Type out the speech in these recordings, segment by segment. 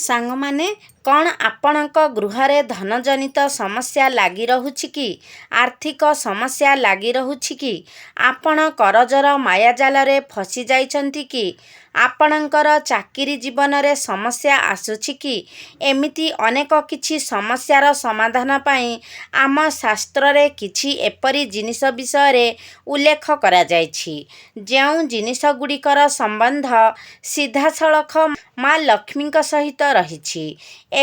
ସାଙ୍ଗମାନେ, କ'ଣ ଆପଣଙ୍କ ଗୃହରେ ଧନଜନିତ ସମସ୍ୟା ଲାଗି ରହୁଛି କି? ଆର୍ଥିକ ସମସ୍ୟା ଲାଗି ରହୁଛି କି? ଆପଣ କରଜର ମାୟାଜାଲରେ ଫସି ଯାଇଛନ୍ତି କି? ଆପଣଙ୍କର ଚାକିରି ଜୀବନରେ ସମସ୍ୟା ଆସୁଛି କି? ଏମିତି ଅନେକ କିଛି ସମସ୍ୟାର ସମାଧାନ ପାଇଁ ଆମ ଶାସ୍ତ୍ରରେ କିଛି ଏପରି ଜିନିଷ ବିଷୟରେ ଉଲ୍ଲେଖ କରାଯାଇଛି, ଯେଉଁ ଜିନିଷଗୁଡ଼ିକର ସମ୍ବନ୍ଧ ସିଧାସଳଖ ମା ଲକ୍ଷ୍ମୀଙ୍କ ସହିତ ରହିଛି।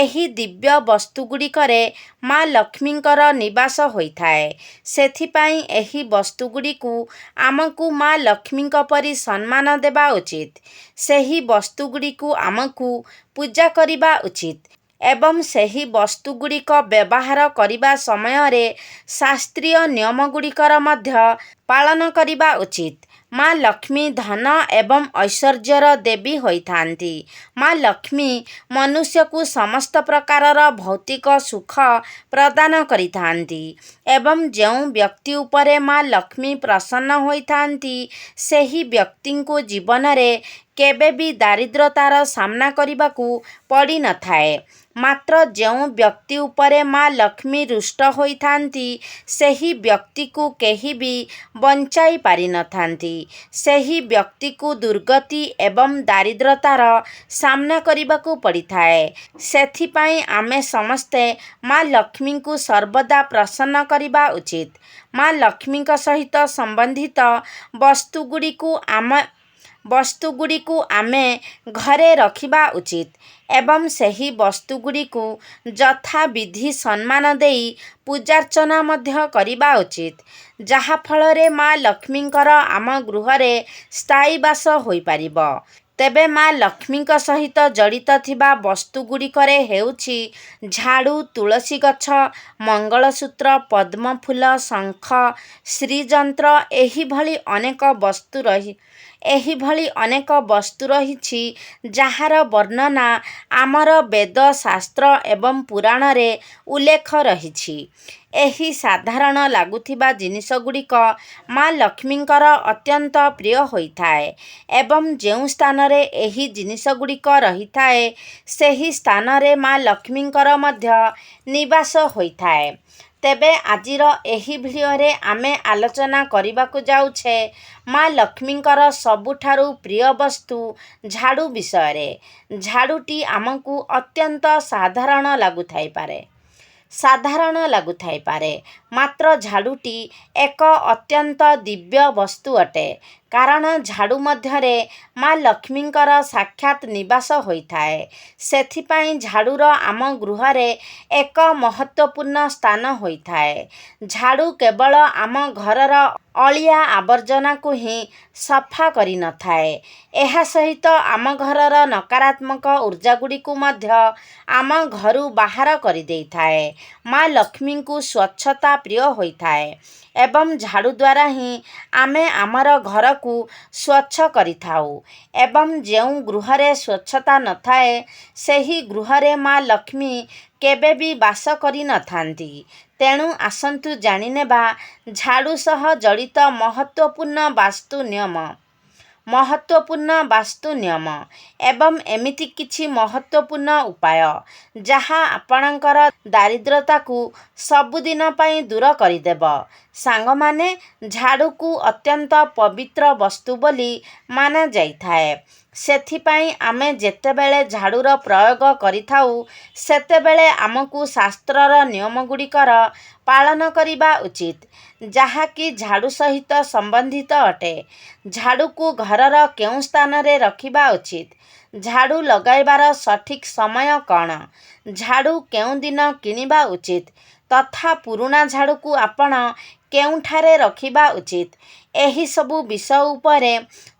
ଏହି ଦିବ୍ୟ ବସ୍ତୁଗୁଡ଼ିକରେ ମା ଲକ୍ଷ୍ମୀଙ୍କର ନିବାସ ହୋଇଥାଏ। ସେଥିପାଇଁ ଏହି ବସ୍ତୁଗୁଡ଼ିକୁ ଆମକୁ ମା ଲକ୍ଷ୍ମୀଙ୍କ ପରି ସମ୍ମାନ ଦେବା ଉଚିତ। ସେହି ବସ୍ତୁଗୁଡ଼ିକୁ ଆମକୁ ପୂଜା କରିବା ଉଚିତ ଏବଂ ସେହି ବସ୍ତୁଗୁଡ଼ିକ ବ୍ୟବହାର କରିବା ସମୟରେ ଶାସ୍ତ୍ରୀୟ ନିୟମଗୁଡ଼ିକର ମଧ୍ୟ ପାଳନ କରିବା ଉଚିତ। ମା ଲକ୍ଷ୍ମୀ ଧନ ଏବଂ ଐଶ୍ୱର୍ଯ୍ୟର ଦେବୀ ହୋଇଥାନ୍ତି। ମା ଲକ୍ଷ୍ମୀ ମନୁଷ୍ୟକୁ ସମସ୍ତ ପ୍ରକାରର ଭୌତିକ ସୁଖ ପ୍ରଦାନ କରିଥାନ୍ତି ଏବଂ ଯେଉଁ ବ୍ୟକ୍ତି ଉପରେ ମା ଲକ୍ଷ୍ମୀ ପ୍ରସନ୍ନ ହୋଇଥାନ୍ତି, ସେହି ବ୍ୟକ୍ତିଙ୍କୁ ଜୀବନରେ କେବେ ବି ଦାରିଦ୍ରତାର ସାମ୍ନା କରିବାକୁ ପଡ଼ିନଥାଏ। ମାତ୍ର ଯେଉଁ ବ୍ୟକ୍ତି ଉପରେ ମା ଲକ୍ଷ୍ମୀ ରୁଷ୍ଟ ହୋଇଥାନ୍ତି, ସେହି ବ୍ୟକ୍ତିକୁ କେହି ବି ବଞ୍ଚାଇ ପାରିନଥାନ୍ତି। ସେହି ବ୍ୟକ୍ତିକୁ ଦୁର୍ଗତି ଏବଂ ଦାରିଦ୍ରତାର ସାମ୍ନା କରିବାକୁ ପଡ଼ିଥାଏ। ସେଥିପାଇଁ ଆମେ ସମସ୍ତେ ମା ଲକ୍ଷ୍ମୀଙ୍କୁ ସର୍ବଦା ପ୍ରସନ୍ନ କରିବା ଉଚିତ। ମା ଲକ୍ଷ୍ମୀଙ୍କ ସହିତ ସମ୍ବନ୍ଧିତ ବସ୍ତୁଗୁଡ଼ିକୁ ଆମେ ଘରେ ରଖିବା ଉଚିତ ଏବଂ ସେହି ବସ୍ତୁଗୁଡ଼ିକୁ ଯଥାବିଧି ସମ୍ମାନ ଦେଇ ପୂଜାର୍ଚ୍ଚନା ମଧ୍ୟ କରିବା ଉଚିତ, ଯାହାଫଳରେ ମା ଲକ୍ଷ୍ମୀଙ୍କର ଆମ ଗୃହରେ ସ୍ଥାୟୀ ବାସ ହୋଇପାରିବ। ତେବେ ମା ଲକ୍ଷ୍ମୀଙ୍କ ସହିତ ଜଡ଼ିତ ଥିବା ବସ୍ତୁଗୁଡ଼ିକରେ ହେଉଛି ଝାଡୁ, ତୁଳସୀ ଗଛ, ମଙ୍ଗଳସୂତ୍ର, ପଦ୍ମ ଫୁଲ, ଶଙ୍ଖ, ଶ୍ରୀଯନ୍ତ୍ର। ଏହିଭଳି ଅନେକ ବସ୍ତୁ ରହିଛି, ଯାହାର ବର୍ଣ୍ଣନା ଆମର ବେଦ, ଶାସ୍ତ୍ର ଏବଂ ପୁରାଣରେ ଉଲ୍ଲେଖ ରହିଛି। ଏହି ସାଧାରଣ ଲାଗୁଥିବା ଜିନିଷଗୁଡ଼ିକ ମା ଲକ୍ଷ୍ମୀଙ୍କର ଅତ୍ୟନ୍ତ ପ୍ରିୟ ହୋଇଥାଏ ଏବଂ ଯେଉଁ ସ୍ଥାନରେ ଏହି ଜିନିଷଗୁଡ଼ିକ ରହିଥାଏ, ସେହି ସ୍ଥାନରେ ମା ଲକ୍ଷ୍ମୀଙ୍କର ମଧ୍ୟ ନିବାସ ହୋଇଥାଏ। ତେବେ ଆଜିର ଏହି ଭିଡିଓରେ ଆମେ ଆଲୋଚନା କରିବାକୁ ଯାଉଛେ ମା ଲକ୍ଷ୍ମୀଙ୍କର ସବୁଠାରୁ ପ୍ରିୟ ବସ୍ତୁ ଝାଡୁ ବିଷୟରେ। ଝାଡୁଟି ଆମକୁ ଅତ୍ୟନ୍ତ ସାଧାରଣ ଲାଗୁଥାଇପାରେ, ମାତ୍ର ଝାଡୁଟି ଏକ ଅତ୍ୟନ୍ତ ଦିବ୍ୟ ବସ୍ତୁ ଅଟେ। କାରଣ ଝାଡୁ ମଧ୍ୟରେ ମା ଲକ୍ଷ୍ମୀଙ୍କର ସାକ୍ଷାତ ନିବାସ ହୋଇଥାଏ। ସେଥିପାଇଁ ଝାଡୁର ଆମ ଗୃହରେ ଏକ ମହତ୍ତ୍ୱପୂର୍ଣ୍ଣ ସ୍ଥାନ ହୋଇଥାଏ। ଝାଡୁ କେବଳ ଆମ ଘରର ଅଳିଆ ଆବର୍ଜନାକୁ ହିଁ ସଫା କରିନଥାଏ, ଏହା ସହିତ ଆମ ଘରର ନକାରାତ୍ମକ ଉର୍ଜାଗୁଡ଼ିକୁ ମଧ୍ୟ ଆମ ଘରୁ ବାହାର କରିଦେଇଥାଏ। ମା ଲକ୍ଷ୍ମୀଙ୍କୁ ସ୍ୱଚ୍ଛତା ପ୍ରିୟ ହୋଇଥାଏ ଏବଂ ଝାଡୁ ଦ୍ୱାରା ହିଁ ଆମେ ଆମର ଘରକୁ ସ୍ୱଚ୍ଛ କରିଥାଉ ଏବଂ ଯେଉଁ ଗୃହରେ ସ୍ୱଚ୍ଛତା ନଥାଏ, ସେହି ଗୃହରେ ମା ଲକ୍ଷ୍ମୀ କେବେ ବି ବାସ କରିନଥାନ୍ତି। ତେଣୁ ଆସନ୍ତୁ ଜାଣିନେବା ଝାଡୁ ସହ ଜଡ଼ିତ ମହତ୍ତ୍ୱପୂର୍ଣ୍ଣ ବାସ୍ତୁ ନିୟମ ଏବଂ ଏମିତି କିଛି ମହତ୍ତ୍ୱପୂର୍ଣ୍ଣ ଉପାୟ, ଯାହା ଆପଣଙ୍କର ଦାରିଦ୍ରତାକୁ ସବୁଦିନ ପାଇଁ ଦୂର କରିଦେବ। ସାଙ୍ଗମାନେ, ଝାଡୁକୁ ଅତ୍ୟନ୍ତ ପବିତ୍ର ବସ୍ତୁ ବୋଲି ମାନାଯାଇଥାଏ। ସେଥିପାଇଁ ଆମେ ଯେତେବେଳେ ଝାଡୁର ପ୍ରୟୋଗ କରିଥାଉ, ସେତେବେଳେ ଆମକୁ ଶାସ୍ତ୍ରର ନିୟମଗୁଡ଼ିକର ପାଳନ କରିବା ଉଚିତ, ଯାହାକି ଝାଡୁ ସହିତ ସମ୍ବନ୍ଧିତ ଅଟେ। ଝାଡୁକୁ ଘରର କେଉଁ ସ୍ଥାନରେ ରଖିବା ଉଚିତ, ଝାଡୁ ଲଗାଇବାର ସଠିକ ସମୟ କ'ଣ, ଝାଡୁ କେଉଁ ଦିନ କିଣିବା ଉଚିତ ତଥା ପୁରୁଣା ଝାଡୁକୁ ଆପଣ କେଉଁଠାରେ ରଖିବା ଉଚିତ, ଏହି ସବୁ ବିଷୟ ଉପରେ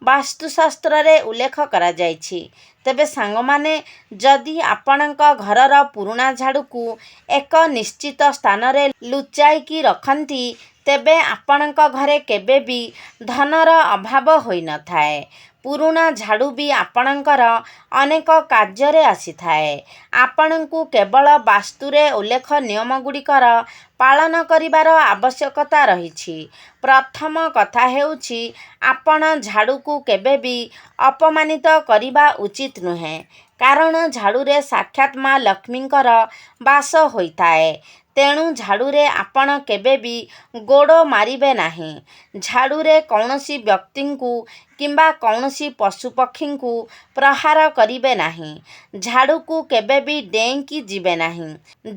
ବାସ୍ତୁଶାସ୍ତ୍ରରେ ଉଲ୍ଲେଖ କରାଯାଇଛି। ତେବେ ସାଙ୍ଗମାନେ, ଯଦି ଆପଣଙ୍କ ଘରର ପୁରୁଣା ଝାଡୁକୁ ଏକ ନିଶ୍ଚିତ ସ୍ଥାନରେ ଲୁଚାଇକି ରଖନ୍ତି, ତେବେ ଆପଣଙ୍କ ଘରେ କେବେ ବି ଧନର ଅଭାବ ହୋଇନଥାଏ। ପୁରୁଣା ଝାଡୁ ବି ଆପଣଙ୍କର ଅନେକ କାର୍ଯ୍ୟରେ ଆସିଥାଏ। ଆପଣଙ୍କୁ କେବଳ ବାସ୍ତୁରେ ଉଲ୍ଲେଖ ନିୟମଗୁଡ଼ିକର ପାଳନ କରିବାର ଆବଶ୍ୟକତା ରହିଛି। ପ୍ରଥମ କଥା ହେଉଛି, ଆପଣ ଝାଡୁକୁ କେବେ ବି ଅପମାନିତ କରିବା ଉଚିତ ନୁହେଁ। କାରଣ ଝାଡ଼ୁରେ ସାକ୍ଷାତ ମା ଲକ୍ଷ୍ମୀଙ୍କର ବାସ ହୋଇଥାଏ। ତେଣୁ ଝାଡ଼ୁରେ ଆପଣ କେବେ ବି ଗୋଡ଼ ମାରିବେ ନାହିଁ। ଝାଡ଼ୁରେ କୌଣସି ବ୍ୟକ୍ତିଙ୍କୁ କିମ୍ବା କୌଣସି ପଶୁପକ୍ଷୀଙ୍କୁ ପ୍ରହାର କରିବେ ନାହିଁ। ଝାଡ଼ୁକୁ କେବେ ବି ଡେଇଁକି ଯିବେ ନାହିଁ।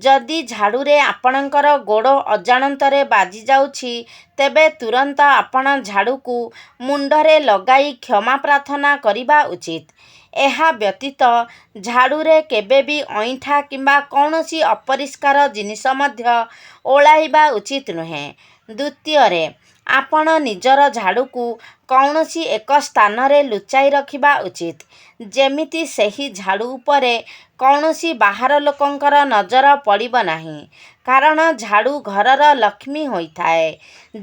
ଯଦି ଝାଡ଼ୁରେ ଆପଣଙ୍କର ଗୋଡ଼ ଅଜାଣତରେ ବାଜି ଯାଉଛି, ତେବେ ତୁରନ୍ତ ଆପଣ ଝାଡ଼ୁକୁ ମୁଣ୍ଡରେ ଲଗାଇ କ୍ଷମା ପ୍ରାର୍ଥନା କରିବା ଉଚିତ। ଏହା ବ୍ୟତୀତ ଝାଡ଼ୁରେ କେବେ ବି ଅଇଁଠା କିମ୍ବା କୌଣସି ଅପରିଷ୍କାର ଜିନିଷ ମଧ୍ୟ ଓଳାଇବା ଉଚିତ ନୁହେଁ। ଦ୍ୱିତୀୟରେ, ଆପଣ ନିଜର ଝାଡ଼ୁକୁ କୌଣସି ଏକ ସ୍ଥାନରେ ଲୁଚାଇ ରଖିବା ଉଚିତ, ଯେମିତି ସେହି ଝାଡ଼ୁ ଉପରେ କୌଣସି ବାହାର ଲୋକଙ୍କର ନଜର ପଡ଼ିବ ନାହିଁ। କାରଣ ଝାଡ଼ୁ ଘରର ଲକ୍ଷ୍ମୀ ହୋଇଥାଏ।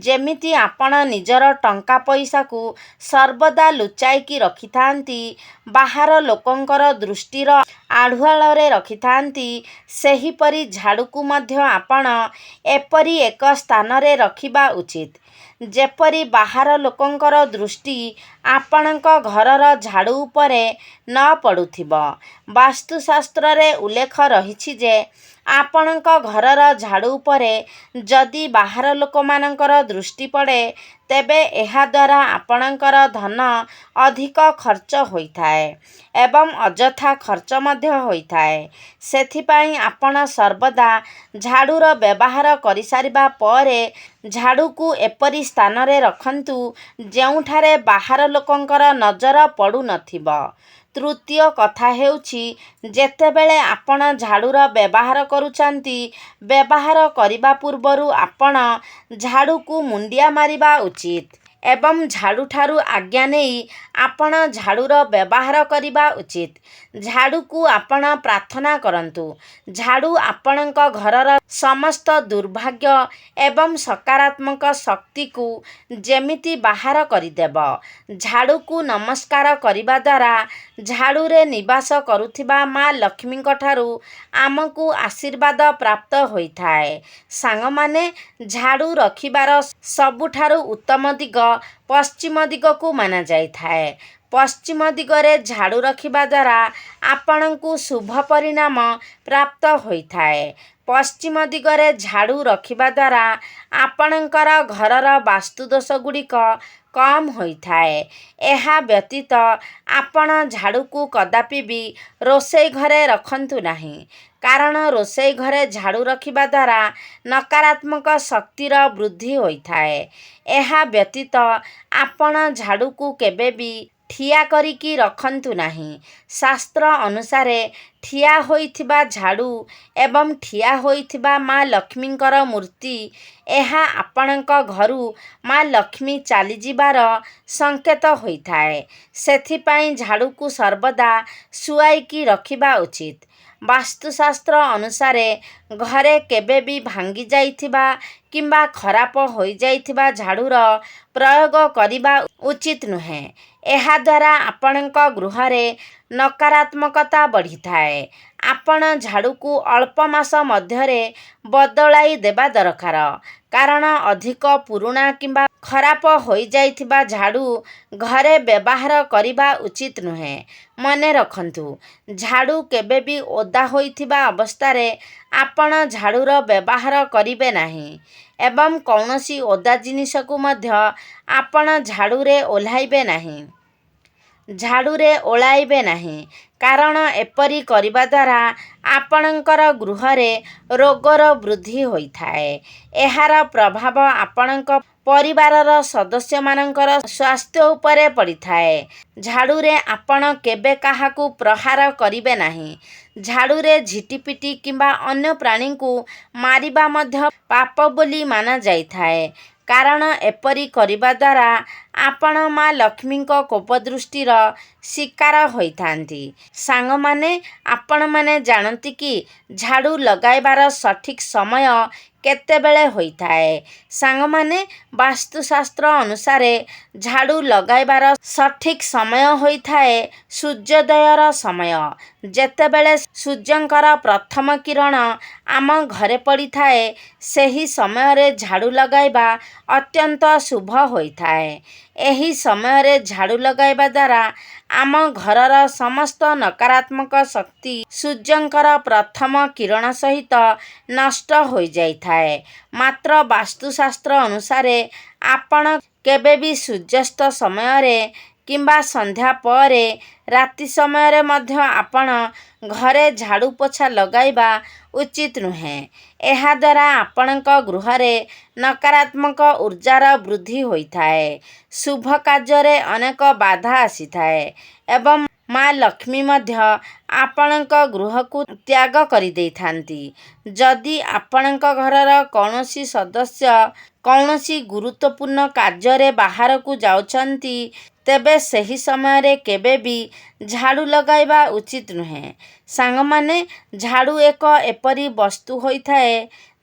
ଯେମିତି ଆପଣ ନିଜର ଟଙ୍କା ପଇସାକୁ ସର୍ବଦା ଲୁଚାଇକି ରଖିଥାନ୍ତି, ବାହାର ଲୋକଙ୍କର ଦୃଷ୍ଟିର ଆଢୁଆଳରେ ରଖିଥାନ୍ତି, ସେହିପରି ଝାଡ଼ୁକୁ ମଧ୍ୟ ଆପଣ ଏପରି ଏକ ସ୍ଥାନରେ ରଖିବା ଉଚିତ, ଯେପରି ବାହାର ଲୋକଙ୍କର ଦୃଷ୍ଟି ଆପଣଙ୍କ ଘରର ଝାଡ଼ୁ ଉପରେ ନ ପଡ଼ୁଥିବ। ବାସ୍ତୁଶାସ୍ତ୍ରରେ ଉଲ୍ଲେଖ ରହିଛି ଯେ ଆପଣଙ୍କ ଘରର ଝାଡ଼ୁ ଉପରେ ଯଦି ବାହାର ଲୋକମାନଙ୍କର ଦୃଷ୍ଟି ପଡ଼େ, ତେବେ ଏହା ଦ୍ୱାରା ଆପଣଙ୍କର ଧନ ଅଧିକ ଖର୍ଚ୍ଚ ହୋଇଥାଏ ଏବଂ ଅଯଥା ଖର୍ଚ୍ଚ ମଧ୍ୟ ହୋଇଥାଏ। ସେଥିପାଇଁ ଆପଣ ସର୍ବଦା ଝାଡ଼ୁର ବ୍ୟବହାର କରିସାରିବା ପରେ ଝାଡ଼ୁକୁ ଏପରି ସ୍ଥାନରେ ରଖନ୍ତୁ, ଯେଉଁଠାରେ ବାହାର ଲୋକଙ୍କର ନଜର ପଡ଼ୁନଥିବ। ତୃତୀୟ କଥା ହେଉଛି, ଯେତେବେଳେ ଆପଣ ଝାଡ଼ୁର ବ୍ୟବହାର କରୁଛନ୍ତି, ବ୍ୟବହାର କରିବା ପୂର୍ବରୁ ଆପଣ ଝାଡ଼ୁକୁ ମୁଣ୍ଡିଆ ମାରିବା ଉଚିତ ଏବଂ ଝାଡ଼ୁଠାରୁ ଆଜ୍ଞା ନେଇ ଆପଣ ଝାଡ଼ୁର ବ୍ୟବହାର କରିବା ଉଚିତ। ଝାଡ଼ୁକୁ ଆପଣ ପ୍ରାର୍ଥନା କରନ୍ତୁ, ଝାଡ଼ୁ ଆପଣଙ୍କ ଘରର ସମସ୍ତ ଦୁର୍ଭାଗ୍ୟ ଏବଂ ସକାରାତ୍ମକ ଶକ୍ତିକୁ ଯେମିତି ବାହାର କରିଦେବ। ଝାଡ଼ୁକୁ ନମସ୍କାର କରିବା ଦ୍ୱାରା ଝାଡ଼ୁରେ ନିବାସ କରୁଥିବା ମା ଲକ୍ଷ୍ମୀଙ୍କଠାରୁ ଆମକୁ ଆଶୀର୍ବାଦ ପ୍ରାପ୍ତ ହୋଇଥାଏ। ସାଙ୍ଗମାନେ, ଝାଡ଼ୁ ରଖିବାର ସବୁଠାରୁ ଉତ୍ତମ ଦିଗ ପଶ୍ଚିମ ଦିଗକୁ ମାନାଯାଇଥାଏ। ପଶ୍ଚିମ ଦିଗରେ ଝାଡ଼ୁ ରଖିବା ଦ୍ୱାରା ଆପଣଙ୍କୁ ଶୁଭ ପରିଣାମ ପ୍ରାପ୍ତ ହୋଇଥାଏ। ପଶ୍ଚିମ ଦିଗରେ ଝାଡ଼ୁ ରଖିବା ଦ୍ୱାରା ଆପଣଙ୍କର ଘରର ବାସ୍ତୁ ଦୋଷ ଗୁଡ଼ିକ କମ ହୋଇଥାଏ। ଏହା ବ୍ୟତୀତ ଆପଣ ଝାଡ଼ୁକୁ କଦାପି ବି ରୋଷେଇ ଘରେ ରଖନ୍ତୁ ନାହିଁ। କାରଣ ରୋଷେଇ ଘରେ ଝାଡ଼ୁ ରଖିବା ଦ୍ୱାରା ନକାରାତ୍ମକ ଶକ୍ତିର ବୃଦ୍ଧି ହୋଇଥାଏ। ଏହା ବ୍ୟତୀତ ଆପଣ ଝାଡ଼ୁକୁ କେବେ ବି ଠିଆ କରିକି ରଖନ୍ତୁ ନାହିଁ। ଶାସ୍ତ୍ର ଅନୁସାରେ ଠିଆ ହୋଇଥିବା ଝାଡ଼ୁ ଏବଂ ଠିଆ ହୋଇଥିବା ମା ଲକ୍ଷ୍ମୀଙ୍କର ମୂର୍ତ୍ତି, ଏହା ଆପଣଙ୍କ ଘରୁ ମା ଲକ୍ଷ୍ମୀ ଚାଲିଯିବାର ସଂକେତ ହୋଇଥାଏ। ସେଥିପାଇଁ ଝାଡ଼ୁକୁ ସର୍ବଦା ଶୁଆଇକି ରଖିବା ଉଚିତ। ବାସ୍ତୁଶାସ୍ତ୍ର ଅନୁସାରେ ଘରେ କେବେ ବି ଭାଙ୍ଗି ଯାଇଥିବା କିମ୍ବା ଖରାପ ହୋଇଯାଇଥିବା ଝାଡ଼ୁର ପ୍ରୟୋଗ କରିବା ଉଚିତ ନୁହେଁ। ଏହା ଦ୍ୱାରା ଆପଣଙ୍କ ଗୃହରେ ନକାରାତ୍ମକତା ବଢ଼ିଥାଏ। ଆପଣ ଝାଡ଼ୁକୁ ଅଳ୍ପ ମାସ ମଧ୍ୟରେ ବଦଳାଇ ଦେବା ଦରକାର। କାରଣ ଅଧିକ ପୁରୁଣା କିମ୍ବା ଖରାପ ହୋଇଯାଇଥିବା ଝାଡ଼ୁ ଘରେ ବ୍ୟବହାର କରିବା ଉଚିତ ନୁହେଁ। ମନେରଖନ୍ତୁ, ଝାଡ଼ୁ କେବେ ବି ଓଦା ହୋଇଥିବା ଅବସ୍ଥାରେ ଆପଣ ଝାଡ଼ୁର ବ୍ୟବହାର କରିବେ ନାହିଁ ଏବଂ କୌଣସି ଓଦା ଜିନିଷକୁ ମଧ୍ୟ ଆପଣ ଝାଡ଼ୁରେ ଓହ୍ଲାଇବେ ନାହିଁ। ଝାଡ଼ୁରେ ଓଳାଇବେ ନାହିଁ। କାରଣ ଏପରି କରିବା ଦ୍ୱାରା ଆପଣଙ୍କର ଗୃହରେ ରୋଗର ବୃଦ୍ଧି ହୋଇଥାଏ। ଏହାର ପ୍ରଭାବ ଆପଣଙ୍କ ପରିବାରର ସଦସ୍ୟମାନଙ୍କର ସ୍ୱାସ୍ଥ୍ୟ ଉପରେ ପଡ଼ିଥାଏ। ଝାଡ଼ୁରେ ଆପଣ କେବେ କାହାକୁ ପ୍ରହାର କରିବେ ନାହିଁ। ଝାଡ଼ୁରେ ଝିଟିପିଟି କିମ୍ବା ଅନ୍ୟ ପ୍ରାଣୀଙ୍କୁ ମାରିବା ମଧ୍ୟ ପାପ ବୋଲି ମାନାଯାଇଥାଏ। କାରଣ ଏପରି କରିବା ଦ୍ୱାରା ଆପଣ ମା ଲକ୍ଷ୍ମୀଙ୍କ କୋପଦୃଷ୍ଟିର ଶିକାର ହୋଇଥାନ୍ତି। ସାଙ୍ଗମାନେ, ଆପଣମାନେ ଜାଣନ୍ତି କି ଝାଡ଼ୁ ଲଗାଇବାର ସଠିକ ସମୟ କେତେବେଳେ ହୋଇଥାଏ? ସାଙ୍ଗମାନେ, ବାସ୍ତୁଶାସ୍ତ୍ର ଅନୁସାରେ ଝାଡ଼ୁ ଲଗାଇବାର ସଠିକ ସମୟ ହୋଇଥାଏ ସୂର୍ଯ୍ୟୋଦୟର ସମୟ। ଯେତେବେଳେ ସୂର୍ଯ୍ୟଙ୍କର ପ୍ରଥମ କିରଣ ଆମ ଘରେ ପଡ଼ିଥାଏ, ସେହି ସମୟରେ ଝାଡ଼ୁ ଲଗାଇବା ଅତ୍ୟନ୍ତ ଶୁଭ ହୋଇଥାଏ। ଏହି ସମୟରେ ଝାଡ଼ୁ ଲଗାଇବା ଦ୍ୱାରା ଆମ ଘରର ସମସ୍ତ ନକାରାତ୍ମକ ଶକ୍ତି ସୂର୍ଯ୍ୟଙ୍କର ପ୍ରଥମ କିରଣ ସହିତ ନଷ୍ଟ ହୋଇଯାଇଥାଏ। ମାତ୍ର ବାସ୍ତୁଶାସ୍ତ୍ର ଅନୁସାରେ ଆପଣ କେବେ ବି ସୂର୍ଯ୍ୟାସ୍ତ ସମୟରେ କିମ୍ବା ସନ୍ଧ୍ୟା ପରେ ରାତି ସମୟରେ ମଧ୍ୟ ଆପଣ ଘରେ ଝାଡ଼ୁ ପୋଛା ଲଗାଇବା ଉଚିତ ନୁହେଁ। ଏହାଦ୍ୱାରା ଆପଣଙ୍କ ଗୃହରେ ନକାରାତ୍ମକ ଉର୍ଜାର ବୃଦ୍ଧି ହୋଇଥାଏ, ଶୁଭ କାର୍ଯ୍ୟରେ ଅନେକ ବାଧା ଆସିଥାଏ ଏବଂ ମା ଲକ୍ଷ୍ମୀ ମଧ୍ୟ ଆପଣଙ୍କ ଗୃହକୁ ତ୍ୟାଗ କରିଦେଇଥାନ୍ତି। ଯଦି ଆପଣଙ୍କ ଘରର କୌଣସି ସଦସ୍ୟ କୌଣସି ଗୁରୁତ୍ୱପୂର୍ଣ୍ଣ କାର୍ଯ୍ୟରେ ବାହାରକୁ ଯାଉଛନ୍ତି, ତେବେ ସେହି ସମୟରେ କେବେ ବି ଝାଡ଼ୁ ଲଗାଇବା ଉଚିତ ନୁହେଁ। ସାଙ୍ଗମାନେ, ଝାଡ଼ୁ ଏକ ଏପରି ବସ୍ତୁ ହୋଇଥାଏ,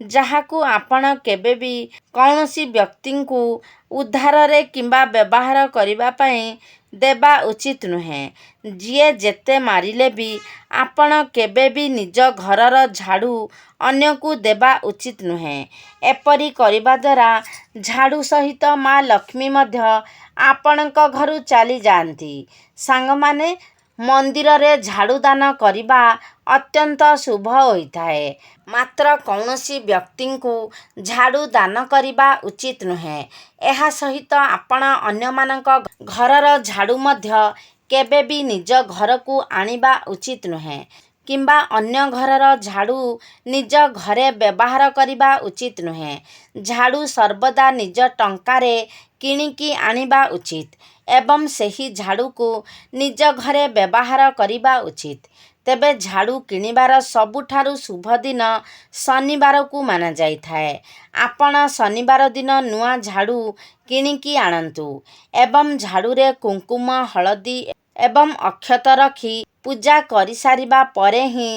ଯାହାକୁ ଆପଣ କେବେ ବି କୌଣସି ବ୍ୟକ୍ତିଙ୍କୁ ଉଧାରରେ କିମ୍ବା ବ୍ୟବହାର କରିବା ପାଇଁ ଦେବା ଉଚିତ ନୁହେଁ। ଯିଏ ଯେତେ ମାରିଲେ ବି ଆପଣ କେବେ ବି ନିଜ ଘରର ଝାଡ଼ୁ ଅନ୍ୟକୁ ଦେବା ଉଚିତ ନୁହେଁ। ଏପରି କରିବା ଦ୍ୱାରା ଝାଡ଼ୁ ସହିତ ମା ଲକ୍ଷ୍ମୀ ମଧ୍ୟ ଆପଣଙ୍କ ଘରୁ ଚାଲିଯାଆନ୍ତି। ସାଙ୍ଗମାନେ, ମନ୍ଦିରରେ ଝାଡ଼ୁ ଦାନ କରିବା ଅତ୍ୟନ୍ତ ଶୁଭ ହୋଇଥାଏ। ମାତ୍ର କୌଣସି ବ୍ୟକ୍ତିଙ୍କୁ ଝାଡ଼ୁ ଦାନ କରିବା ଉଚିତ ନୁହେଁ। ଏହା ସହିତ ଆପଣ ଅନ୍ୟମାନଙ୍କ ଘରର ଝାଡ଼ୁ ମଧ୍ୟ କେବେ ବି ନିଜ ଘରକୁ ଆଣିବା ଉଚିତ ନୁହେଁ କିମ୍ବା ଅନ୍ୟ ଘରର ଝାଡ଼ୁ ନିଜ ଘରେ ବ୍ୟବହାର କରିବା ଉଚିତ ନୁହେଁ। ଝାଡ଼ୁ ସର୍ବଦା ନିଜ ଟଙ୍କାରେ କିଣିକି ଆଣିବା ଉଚିତ ଏବଂ ସେହି ଝାଡ଼ୁକୁ ନିଜ ଘରେ ବ୍ୟବହାର କରିବା ଉଚିତ। ତେବେ ଝାଡ଼ୁ କିଣିବାର ସବୁଠାରୁ ଶୁଭ ଦିନ ଶନିବାରକୁ ମାନାଯାଇଥାଏ। ଆପଣ ଶନିବାର ଦିନ ନୂଆ ଝାଡ଼ୁ କିଣିକି ଆଣନ୍ତୁ ଏବଂ ଝାଡ଼ୁରେ କୁଙ୍କୁମ, ହଳଦୀ ଏବଂ ଅକ୍ଷତ ରଖି ପୂଜା କରିସାରିବା ପରେ ହିଁ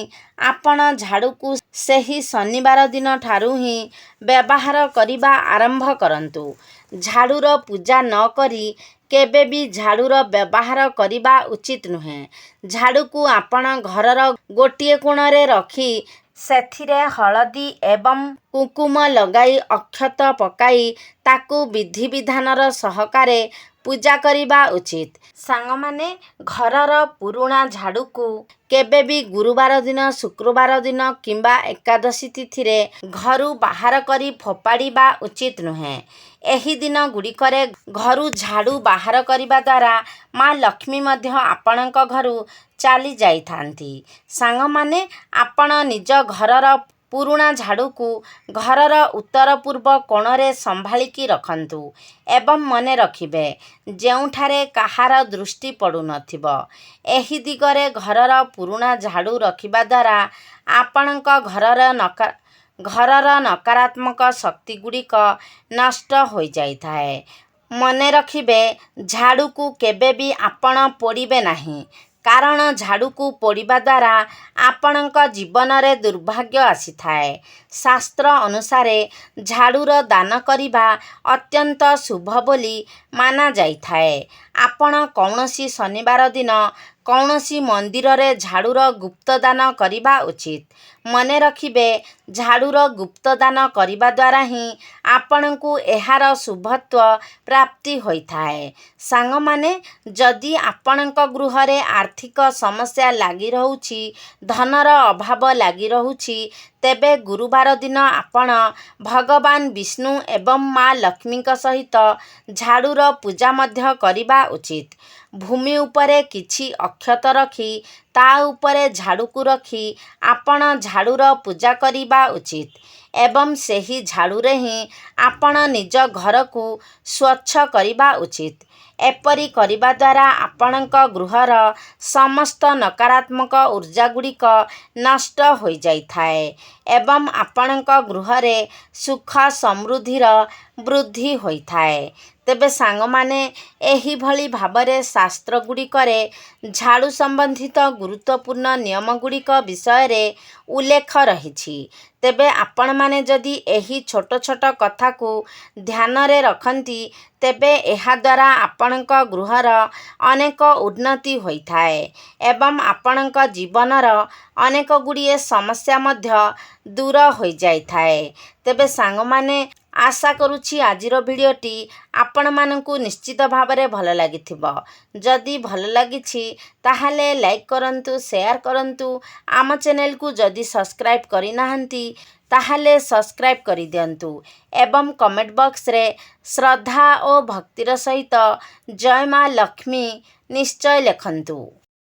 ଆପଣ ଝାଡ଼ୁକୁ ସେହି ଶନିବାର ଦିନ ଠାରୁ ହିଁ ବ୍ୟବହାର କରିବା ଆରମ୍ଭ କରନ୍ତୁ। ଝାଡ଼ୁର ପୂଜା ନ କରି କେବେ ବି ଝାଡ଼ୁର ବ୍ୟବହାର କରିବା ଉଚିତ ନୁହେଁ। ଝାଡ଼ୁକୁ ଆପଣ ଘରର ଗୋଟିଏ କୋଣରେ ରଖି ସେଥିରେ ହଳଦୀ ଏବଂ କୁଙ୍କୁମ ଲଗାଇ ଅକ୍ଷତ ପକାଇ ତାକୁ ବିଧିବିଧାନର ସହକାରେ ପୂଜା କରିବା ଉଚିତ। ସାଙ୍ଗମାନେ, ଘରର ପୁରୁଣା ଝାଡ଼ୁକୁ କେବେ ବି ଗୁରୁବାର ଦିନ, ଶୁକ୍ରବାର ଦିନ କିମ୍ବା ଏକାଦଶୀ ତିଥିରେ ଘରୁ ବାହାର କରି ଫୋପାଡ଼ିବା ଉଚିତ ନୁହେଁ। ଏହି ଦିନ ଗୁଡ଼ିକରେ ଘରୁ ଝାଡ଼ୁ ବାହାର କରିବା ଦ୍ୱାରା ମା ଲକ୍ଷ୍ମୀ ମଧ୍ୟ ଆପଣଙ୍କ ଘରୁ ଚାଲିଯାଇଥାନ୍ତି। ସାଙ୍ଗମାନେ, ଆପଣ ନିଜ ଘରର ପୁରୁଣା ଝାଡ଼ୁକୁ ଘରର ଉତ୍ତର ପୂର୍ବ କୋଣରେ ସମ୍ଭାଳିକି ରଖନ୍ତୁ ଏବଂ ମନେ ରଖିବେ, ଯେଉଁଠାରେ କାହାର ଦୃଷ୍ଟି ପଡ଼ୁନଥିବ। ଏହି ଦିଗରେ ଘରର ପୁରୁଣା ଝାଡ଼ୁ ରଖିବା ଦ୍ୱାରା ଆପଣଙ୍କ ଘରର ନକାରାତ୍ମକ ଶକ୍ତି ଗୁଡ଼ିକ ନଷ୍ଟ ହୋଇଯାଇଥାଏ। ମନେ ରଖିବେ, ଝାଡ଼ୁକୁ କେବେ ବି ଆପଣ ପୋଡ଼ିବେ ନାହିଁ, କାରଣ ଝାଡ଼ୁକୁ ପୋଡ଼ିବା ଦ୍ୱାରା ଆପଣଙ୍କ ଜୀବନରେ ଦୁର୍ଭାଗ୍ୟ ଆସିଥାଏ। ଶାସ୍ତ୍ର ଅନୁସାରେ ଝାଡ଼ୁର ଦାନ କରିବା ଅତ୍ୟନ୍ତ ଶୁଭ ବୋଲି ମାନାଯାଇଥାଏ। ଆପଣ କୌଣସି ଶନିବାର ଦିନ କୌଣସି ମନ୍ଦିରରେ ଝାଡ଼ୁର ଗୁପ୍ତ ଦାନ କରିବା ଉଚିତ। ମନେ ରଖିବେ, ଝାଡ଼ୁର ଗୁପ୍ତ ଦାନ କରିବା ଦ୍ୱାରା ହିଁ ଆପଣଙ୍କୁ ଏହାର ଶୁଭତ୍ୱ ପ୍ରାପ୍ତି ହୋଇଥାଏ। ସାଙ୍ଗମାନେ, ଯଦି ଆପଣଙ୍କ ଗୃହରେ ଆର୍ଥିକ ସମସ୍ୟା ଲାଗି ରହୁଛି, ଧନର ଅଭାବ ଲାଗି ରହୁଛି, ତେବେ ଗୁରୁବାର ଦିନ ଆପଣ ଭଗବାନ ବିଷ୍ଣୁ ଏବଂ ମା ଲକ୍ଷ୍ମୀଙ୍କ ସହିତ ଝାଡ଼ୁର ପୂଜା ମଧ୍ୟ କରିବା ଉଚିତ। ଭୂମି ଉପରେ କିଛି ଅକ୍ଷତ ରଖି ତା ଉପରେ ଝାଡ଼ୁକୁ ରଖି ଆପଣ ଝାଡ଼ୁର ପୂଜା କରିବା ଉଚିତ ଏବଂ ସେହି ଝାଡ଼ୁରେ ହିଁ ଆପଣ ନିଜ ଘରକୁ ସ୍ୱଚ୍ଛ କରିବା ଉଚିତ। ଏପରି କରିବା ଦ୍ୱାରା ଆପଣଙ୍କ ଗୃହର ସମସ୍ତ ନକାରାତ୍ମକ ଉର୍ଜା ଗୁଡ଼ିକ ନଷ୍ଟ ହୋଇଯାଇଥାଏ ଏବଂ ଆପଣଙ୍କ ଗୃହରେ ସୁଖ ସମୃଦ୍ଧିର ବୃଦ୍ଧି ହୋଇଥାଏ। ତେବେ ସାଙ୍ଗମାନେ, ଏହିଭଳି ଭାବରେ ଶାସ୍ତ୍ର ଗୁଡ଼ିକରେ ଝାଡ଼ୁ ସମ୍ବନ୍ଧିତ ଗୁରୁତ୍ୱପୂର୍ଣ୍ଣ ନିୟମ ଗୁଡ଼ିକ ବିଷୟରେ ଉଲ୍ଲେଖ ରହିଛି। ତେବେ ଆପଣମାନେ ଯଦି ଏହି ଛୋଟ ଛୋଟ କଥାକୁ ଧ୍ୟାନରେ ରଖନ୍ତି, ତେବେ ଏହାଦ୍ୱାରା ଆପଣଙ୍କ ଗୃହର ଅନେକ ଉନ୍ନତି ହୋଇଥାଏ ଏବଂ ଆପଣଙ୍କ ଜୀବନର ଅନେକ ଗୁଡ଼ିଏ ସମସ୍ୟା ମଧ୍ୟ ଦୂର ହୋଇଯାଇଥାଏ। ତେବେ ସାଙ୍ଗମାନେ, ଆଶା କରୁଛି ଆଜିର ଭିଡ଼ିଓଟି ଆପଣମାନଙ୍କୁ ନିଶ୍ଚିତ ଭାବରେ ଭଲ ଲାଗିଥିବ। ଯଦି ଭଲ ଲାଗିଛି, ତାହେଲେ ଲାଇକ୍ କରନ୍ତୁ, ସେୟାର କରନ୍ତୁ। ଆମ ଚ୍ୟାନେଲକୁ ଯଦି ସବସ୍କ୍ରାଇବ୍ କରିନାହାନ୍ତି, ତାହେଲେ ସବସ୍କ୍ରାଇବ୍ କରିଦିଅନ୍ତୁ ଏବଂ କମେଣ୍ଟ ବକ୍ସରେ ଶ୍ରଦ୍ଧା ଓ ଭକ୍ତିର ସହିତ ଜୟ ମା ଲକ୍ଷ୍ମୀ ନିଶ୍ଚୟ ଲେଖନ୍ତୁ।